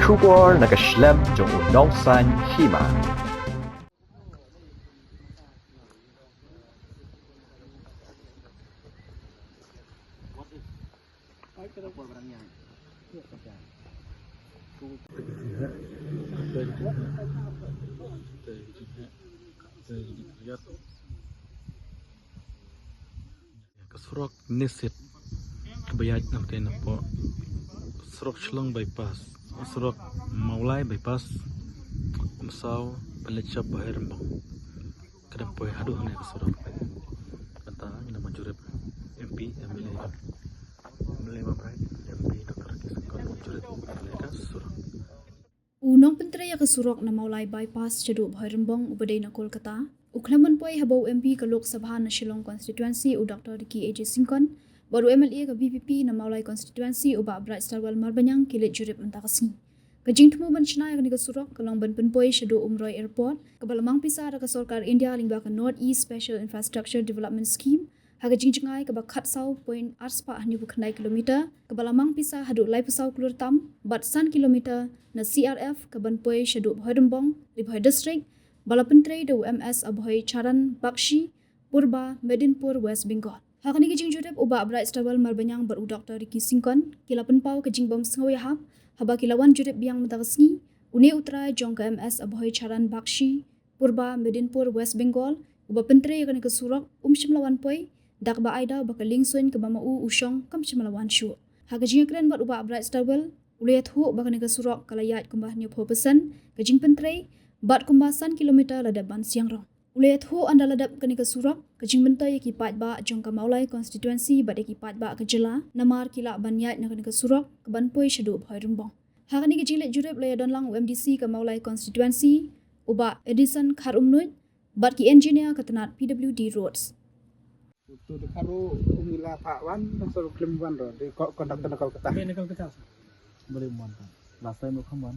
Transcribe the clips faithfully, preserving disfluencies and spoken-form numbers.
Khubor na ka shlem jong u nongsaiñ hima. Ka surok Nisit kaba ïaid na ka surok Shillong bypass, surok Mawlai bypass, Msaw, Pynlitshop, Bhoirymbong. Ka dang poi haduh hangne ka surok. Kata ngi dang ban jurip M P, M L A, M L A ba bright, M P Doctor Ricky Syngkon jurip ka surok. U nongpyntrei ïa ka surok na Mawlai bypass shaduh Bhoirymbong uba dei na Kolkata u khlem ban poi haba u M P ka Lok Sabha na Shillong constituency u Doctor Ricky A J Syngkon bad u M L A ka V P P na Mawlai constituency u Bah Brightstarwell Marbaniang ki leit jurip mynta ka sngi. Ka jingthmu ban shna ïa kane ka surok ka long ban pynpoi shaduh Umroi Airport kaba la mang pisa da ka sorkar India lyngba ka North East Special Infrastructure Development Scheme ha ka jingjngai kaba khatsaw point ar spah hynñiewphew khyndai kilometer kaba la mang pisa haduh laiphew saw klur tam bad san kilometer na C R F ka ban poi shaduh Bhoirymbong, Ri Bhoi District, ba la pyntrei da u M S Abhoi Charan Bakshi, Purba, Medinpur, West Bengal. Ha kane ka jingjurip u Bah Brightstarwell Marbaniang bad u Doctor Ricky Syngkon ki la pynpaw ka jingbym sngew ïahap haba ki la wan jurip biang mynta ka sngi, une u trai jong ka M S Abhoi Charan Bakshi, Purba, Medinpur, West Bengal, uba pyntrei ïa kane ka surok um shym la wan poi da kaba ai daw ba ka liengsuiñ kaba ma u u shong kam shym la wan shuh. Ha ka jingïakren bad u Bah Brightstarwell u la ïathuh ba kane ka surok ka la ïaid kumba hynñiewphew percent ka jingpyntrei bad kumba san kilometer la dep ban siang rong. U la ïathuh ynda la dep kane ka surok ka jingmyntoi ïa ki paidbah jong ka Mawlai constituency bad ïa ki paidbah ka jylla namar ki lah ban ïaid na kane ka surok ka ban poi shaduh Bhoirymbong. Ha kane ka jingleit jurip la ïadon lang u M D C ka Mawlai constituency u Bah Edison Kharumnuid bad ki engineer ka tnat P W D Roads. Tu de karu umi la pa wan, so klim wan ro, de ko-, conductor na Kolkata. Boleh wan. Last time u kham wan.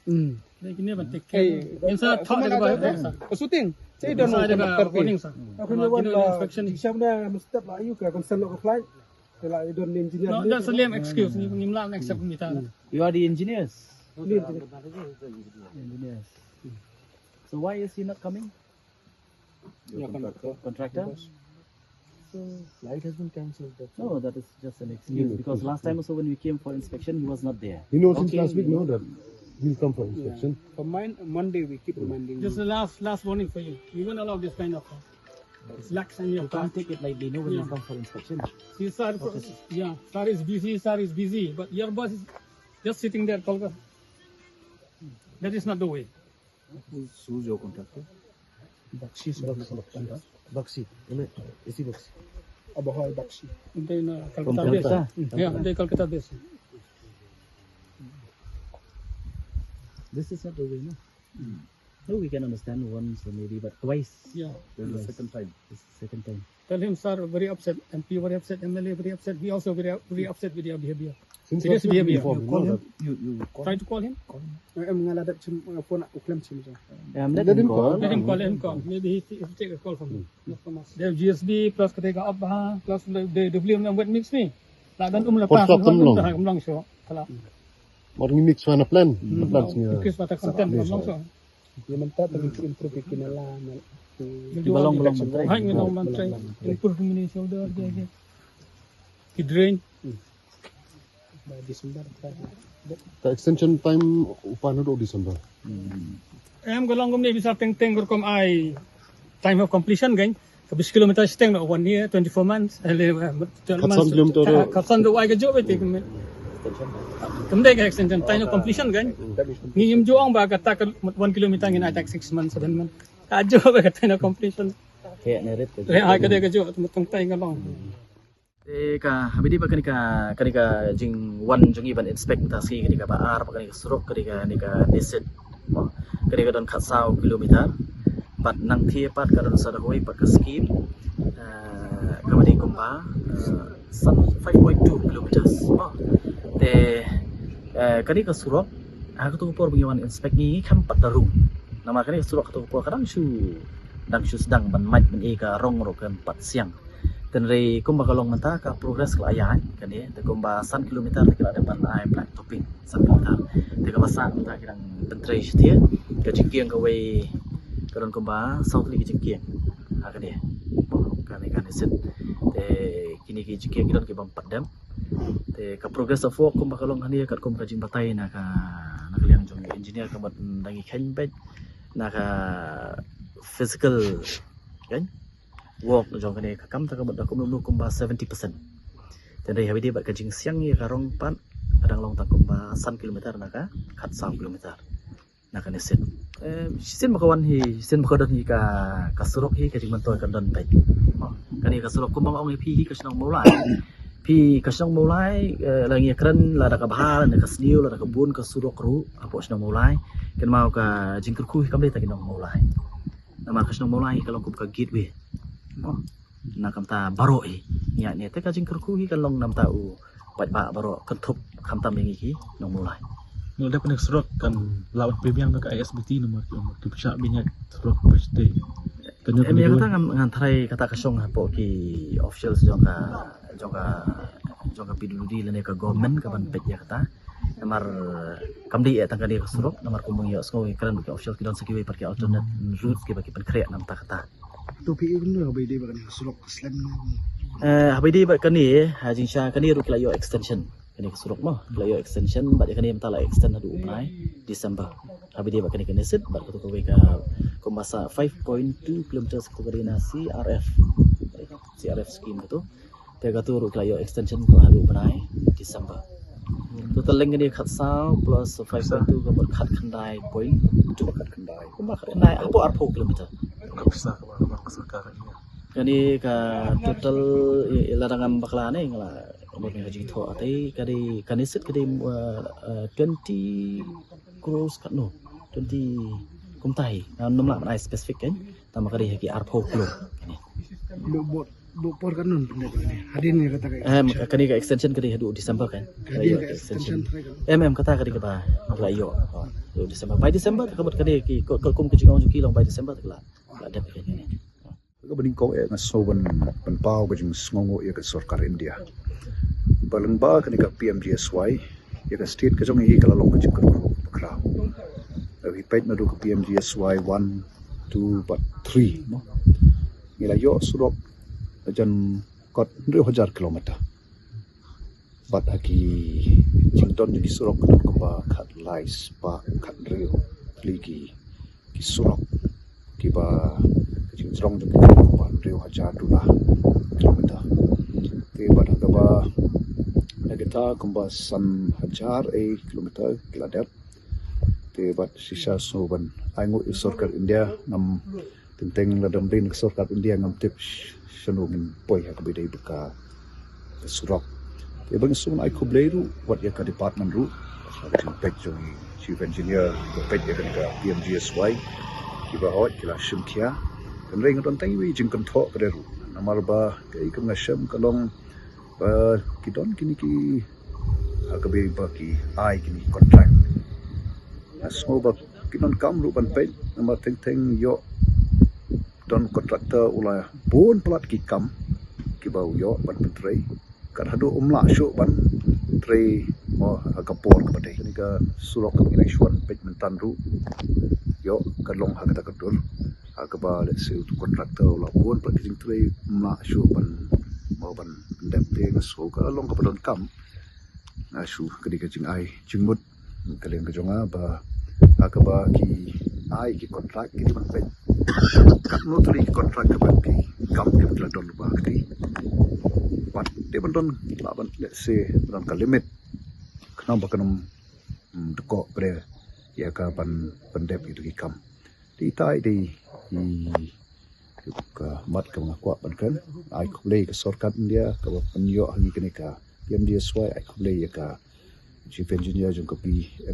Hmm. They can never take care. Hey, insa thok de ba. Shooting. Say don't know conductor warning, sir. Aku ni wan inspection. Jisham na mustep la ayu ka concern lo flight. They like, you don't engineer. No, that's a lame excuse. Ni, ni mla accept ni ta. You are the engineers? Engineers. So why is he not coming? Your contractor. Contractor? So flight has been cancelled. No, that is just an excuse because last time also when we came for inspection, he was not there. He knows since last week, no, that we'll come for inspection. For mine, Monday we keep reminding. Just the last, last warning for you. We won't allow this kind of, uh, slacks on your part. You can't take it lightly, no, when you come for inspection. See, sir, yeah, sir is busy, sir is busy, but your boss is just sitting there, Kolkata. That is not the way. Who's, who's your contractor? Bakshi, Bakshi. Bakshi. Ini isi Bakshi. Abhoi Bakshi. They na Kolkata base. Yeah, they Kolkata base. This is not the way, no? No, we can understand once or maybe, but twice. Yeah. This is the second time. This is the second time. Tell him, sir, very upset. M P very upset. M L A very upset. We also very, very upset with your behavior. Serious behavior. You call him? You, you call him? Try to call him. Call him. Eh, em, nga la dep chim, eh, phone u klem chim. Yeah, let him call. Let him call, let him call. Maybe he, he take a call from you, not from us. They have G S B, plus ka take up, ha, plus the, the W M wet mix me. La dan um la pa, um la sho. Kala. Morning mix wana plan. Plan sini. Because mata content um la sho. Ye mynta tang improve ki nala na. Ki balong, balong mentrai. Hai, ngi long mentrai. Improve mini shoulder je je. Ki drain. By December. Ta extension time u pan haduh December. Em ka long kumne bisa teng teng rukom ai time of completion kan. Ka bis kilometer shiteng na one year, twenty-four months. Eh, le, eh, twelve months. Khatsan kilometer. Khatsan do ai ka jop bete. Kam dei ka extension time of completion kan. Ngi im juang ba kata ka one kilometer ngin ai tak six months, seven months. Ka jop ba ka time of completion. Kaei ne rit ka jop. Le ai ka dei ka jop tang tai ka long. Te ka ha bidi ba kane ka, kane ka jingwan jong ngi ban inspect mynta sngi kane kaba ar ba kane ka surok kane ka, kane ka Nisit. Mo, kane ka don khatsaw kilometer. Bad nangthie pat ka don sa da hoi pat ka skim. Eh, kaba dei kumba, eh, san, five point two kilometers. Mo. Te, eh, kane ka surok ha kato ka por ba ngi wan inspect ngi, ngi khlem pat da rung. Namar kane ka surok kato ka por ka dang shu, dang shu sdang ban mait ban ïa ka rong ruh khlem pat siang. Tynrai kumba ka long mynta ka progress ka la ïaid kane, te kumba san kilometer te ka la dep ban ai black topping san kilometer. Te kaba Sa mynta ki dang pyntrei shathie. Ka jingkieng kawei ka don kumba saw tylli ki jingkieng ha kane, kane ka NESID. Te kine ki jingkieng ki don ki bym pat dem. Te ka progress of work kumba ka long hangne katkum ka jingbatai na ka, na ka liang jong engineer ka mut dang i kheiñ beit na ka physical kan work jong kane ka kam ta ka mut da kumno kumba seventy percent. Te hynrei haba ïadei bad ka jingsiang ïa ka rong pat ka dang long tang kumba san kilometer na ka khatsaw kilometer na ka NESID. Eh, shisien ba ka wan hi, shisien ba ka don hi ka, ka surok hi ka jingmyntoi ka don beit. Kane ka surok kumba nga ong ïa phi hi ka shnong Mawlai. Phi ka shnong Mawlai, eh, la ngi kren lada ka bha, lada ka sniew, lada ka bun ka surok ruh hapoh shnong Mawlai. Kynmaw ka jingkyrkhu hi kam dei tang ki nong Mawlai. Namar ka shnong Mawlai ka long kum ka gateway. Na ka bynta baroh hi. Ïa ne te ka jingkyrkhu hi ka long na ka bynta u paidbah baroh, kynthup khamtam ïa ngi ki nong Mawlai. Ngi dep kane surok kan lah ban pynbiang ka I S B T namar ki pynshah bniat surok pynshah. Kan ïa kata ngan, ngan tharai kata ka shong hapoh ki officials jong ka, jong ka, jong ka P W D lane ka government ka ban peit ïa kata. Namar kam dei eh tang kane ka surok, namar kumba ngi ïohsngew ïa kren ki official ki don sa kiwei pat ki alternate route kiba ki pynkhreh na ka bynta kata. To phi ïohi kumno haba ïadei bad kane ka surok ka slem ne? Eh, haba ïadei bad kane, ha jingshisha kane ruh ki la ïoh extension. Kane ka surok mo, ki la ïoh extension, bad ïa kane mynta la extend haduh u bnai December. Haba ïadei bad kane ka NESID, bad kato kawei ka kumba sa five point two kilometers kato ka dei na C R F. C R F scheme kato. Te kato ruh ki la ïoh extension ko haduh bnai December. Total length kane khatsaw plus five point two ka mut khatkhyndai point two. Khatkhyndai. Kumba khatkhyndai hapoh arphew kilometer. Kane ka total, eh, lada ngam bakla ne, nga la mut ka jingthoh, te ka dei, ka NESID ka dei, eh, eh, twenty crores katno, twenty kumta hi. Ngam lah ban ai specific kan. Tangba ka dei ha ki arphew klur. Kane. Duh por katno pyndep kane? Hadien ïa kata ka, em, extension? Kane ka extension ka dei haduh December kan. Hadien ka extension. Em, em, kata ka dei kaba la ïoh. Oh, haduh December. By December ka mut ka dei ki, ko, ko, kum ka jingong jong ki long by December ka la, la dep kane. Kaba nyngkong eh nga sngew ban, ban pynpaw ka jingsngewnguh ïa ka sorkar India. Ba lyngba kane ka P M G S Y, ïa ka state ka jong ngi ka la long ka jingkyrkhu bakhraw. Haba phi peit naduh ka P M G S Y one, two bad three mo, ngi la ïoh surok hajan kot hynriew hajar kilometer. Bad ha ki jingdon jong ki surok ka don kumba khatlai spah khathynriew tylli ki, ki surok kiba ka jingjrong jong ki ka don kumba hynriew hajar duna kilometer. Te bad ha kaba na kita kumba san hajar eh kilometer ki la dep. Te bad shisha sngew ban ai nguh ïa sorkar India, ngam teng teng lada ym dei na ka sorkar India ngam tip sh-, shano ngin poi ha kaba ïadei bad ka surok. Te bad nga sngew ban ai khublei ruh wat ïa ka department ruh, ha ka jingpeit jong i chief engineer ba peit ïa kane ka P M G S Y, kiba hoi ki la shim khia. Hynrei nga don tang iwei i jingkynthoh ka dei ruh, namar ba kaei kaba nga shem ka long ba ki don kine ki, ha kaba ïadei ba ki ai kine ki contract. Nga sngew ba ki donkam ruh ban peit namar teng teng ïoh don contractor u la bun palat ki kam kiba u ïoh ban pyntrei. Kat haduh um lah shuh ban trei mo ha ka por kaba dei. Kane ka surok kaba ngi dang shu wan peit mynta ruh ïoh ka long ha kata ka dur ha kaba lehse utu contractor u la bun palat ki jingtrei, um lah shuh ban mo ban pyndep. Te nga sngew ka long kaba donkam. Nga sngew ka dei ka jingai jingmut ka liang ka jong nga ba ha kaba ki ai ki contract ki dei ban peit katno tylli ki contract kaba ki kam ki la don ba ki dei. Wat dei ban don lah ban lehse ban don ka limit khnang ba kan ym, mm, dkoh bre ïa ka ban pyndep ïa ki kam. Te ita i dei i ka mat kaba nga kwah ban kren. Ai khublei ka sorkar India kaba pynïoh ha ngi kane ka P M G S Y, ai khublei ïa ka chief engineer jong ka P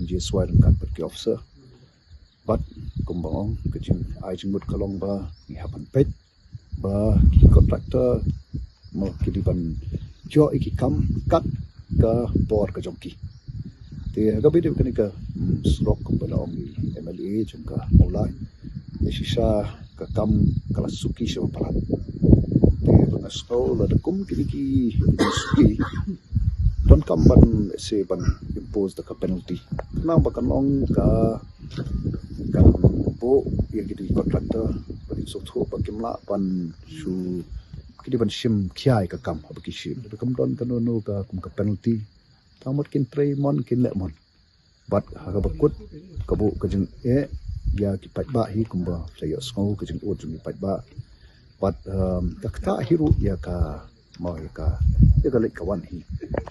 M G S Y ryngkat bad ki officer. Bad kumba nga ong ka jingai jingmut ka long ba ngi hap ban peit ba ki contractor mo ki dei ban ïoh ïa ki kam kat ka por ka jong ki. Te ha kaba ïadei bad kane ka, mm, surok kumba la ong i M L A jong ka Mawlai, te shisha ka kam ka la suki shaba palat. Te ba nga sngew lada kum kine ki suki donkam ban, se ban impose da ka penalty. Khnang ba kan long ka, kan buh ïa ki contractor ba kin sngewthuh ba kim lah ban shu, ki dei ban shim khia ïa ka kam haba ki shim. Ba kam don kano kano ka kum ka penalty. Tang mut kin trei mon, kin leh mon. Bad ha kaba kut, ka buh ka jingeh ïa ki paidbah hi, kumba la ïohsngew ka jingud jong ki paidbah. Bad, um, ka ktah hi ruh ïa ka, mo, ïa ka, ïa ka leit ka wan hi.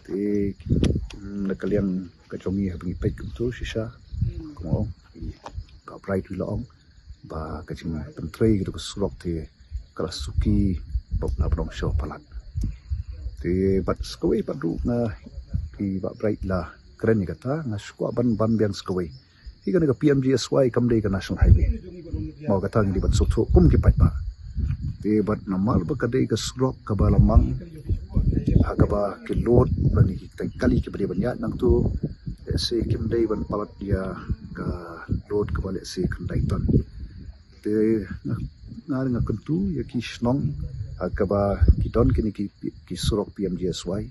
Te, mm, na ka liang ka jong ngi haba ngi peit kumtu shisha, kumno, i, ka Bright ruh i la ong ba ka jingpyntrei katu ka surok te ka la suki bad la pyndonkam sha palat. Te bad sa kawei pat ruh nga, i Bah Bright la kren ïa kata, nga shu kwah ban, ban biang sa kawei. Hi kane ka P M G S Y kam dei ka National Highway. Mo, kata ngi dei ban sngewthuh kum ki paidbah. Te bad namar ba ka dei ka surok kaba la mang, ha kaba ki load lane ki kali kiba dei ban ïaid nangtu, lehse kim dei ban palat ïa ka load kaba lehse khyndai ton. Te nga, nga, nga kyntu ïa ki shnong, ha kaba ki don kine ki, ki surok P M G S Y.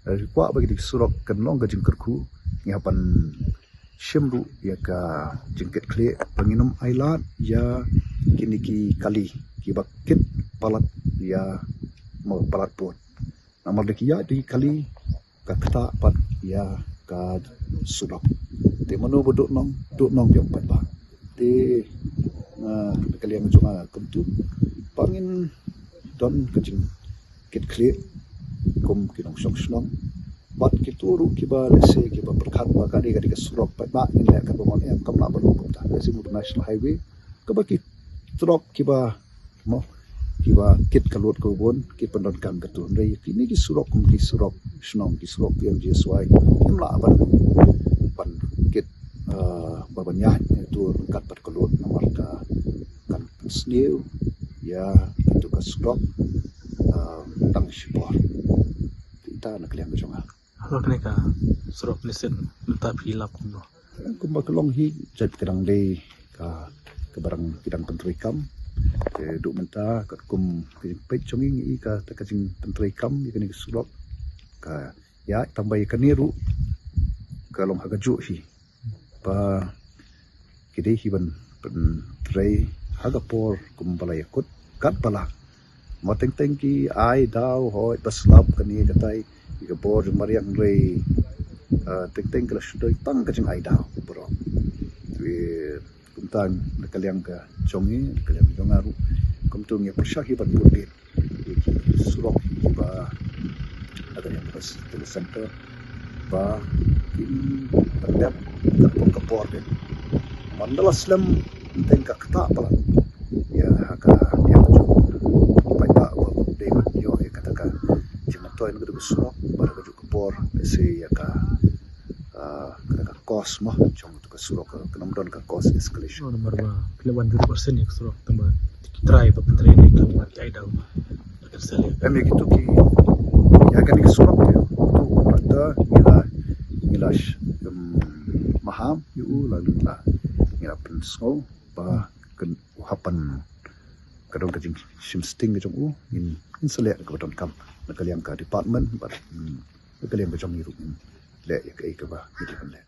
Nga kwah ba kine ki surok kan long ka jingkyrkhu, ngi hap ban shim ruh ïa ka jingkit khlieh ba ngin ym ailad ïa kine ki kali kiba kit palat ïa, mo, palat bud. Namar da ki ïaid da ki kali, ka ktah pat ïa ka surok. Te mano ba duh nong, duh nong biang pat ba. Te, ah, na ka liang jong nga kumtu, ba ngin don ka jingkit khlieh kum ki nongshong shnong. Bad kito ruh kiba lehse kiba pyrkhat ba ka dei, ka dei ka surok pat ba ngin leh kaba mon em, kam lah ban long kumta. Lehse mut National Highway kaba ki trok kiba, mo, kiba kit ka load kaba bun, ki pyndonkam katu. Hynrei kine ki surok kum ki surok shnong, ki surok P M G S Y, kim lah ban, ban kit, ah, ba ban ïaid ïa katu ryngkat bad ka load namar ka kan pynsniew ïa katu ka surok, ah, tang shipor. Te ita na ka liang ka jong nga. Halor kane ka surok, lehse mynta phi lap kumno? Kumba ka long hi, jait ka dang dei ka, kaba dang, ki dang pyntreikam. Te duh mynta katkum ka jingpeit jong ngi, ngi i kata ka jingpyntreikam ïa kane ka surok ka ïaid, tang ba ïa kane ruh ka long ha kajuh hi. Ba ki dei hi ban pyntrei ha ka por kumba la ïakut katba lah. Mo, teng teng ki ai daw, hooid, ba slap kane katai, ïa ka bor jong mariang, hynrei, ah, teng teng ka la shu dei tang ka jingai daw baroh. Te kumta na ka liang ka jong ngi, na ka liang ka jong nga ruh, kumtu ngi pyrshang hi ban bud dien ïa ki surok kiba na ka liang ka center ba kin pyndep katkum ka por dien. Namar lada la slem, teng ka ktah palat ïa ka, ïa ka jong paidbah ba dei ban ïoh ïa kata ka jingmyntoi na kata ka surok bad ha kajuh ka por, lehse ïa ka, ah, kata ka cost, mo, jong kata ka surok, kan ym don ka cost escalation. Oh, namar ba phi la wan zero percent ïa ka surok, tang ba ki trai ba pyntrei ne ka wan ki ai daw. Em, ïa kito ki, ïa kane ka surok te, uto u contractor ngi la, ngi la sh-, em, maham ïa u, la, la, ngi la pynsngew ba kan, u hap ban, ka don ka jingshim sting ka jong u, ngin, ngin sa leh kaba donkam na ka liang ka department bad, em, na ka liang ka jong ngi ruh ngin leh ïa kaei kaba ngi dei ban leh.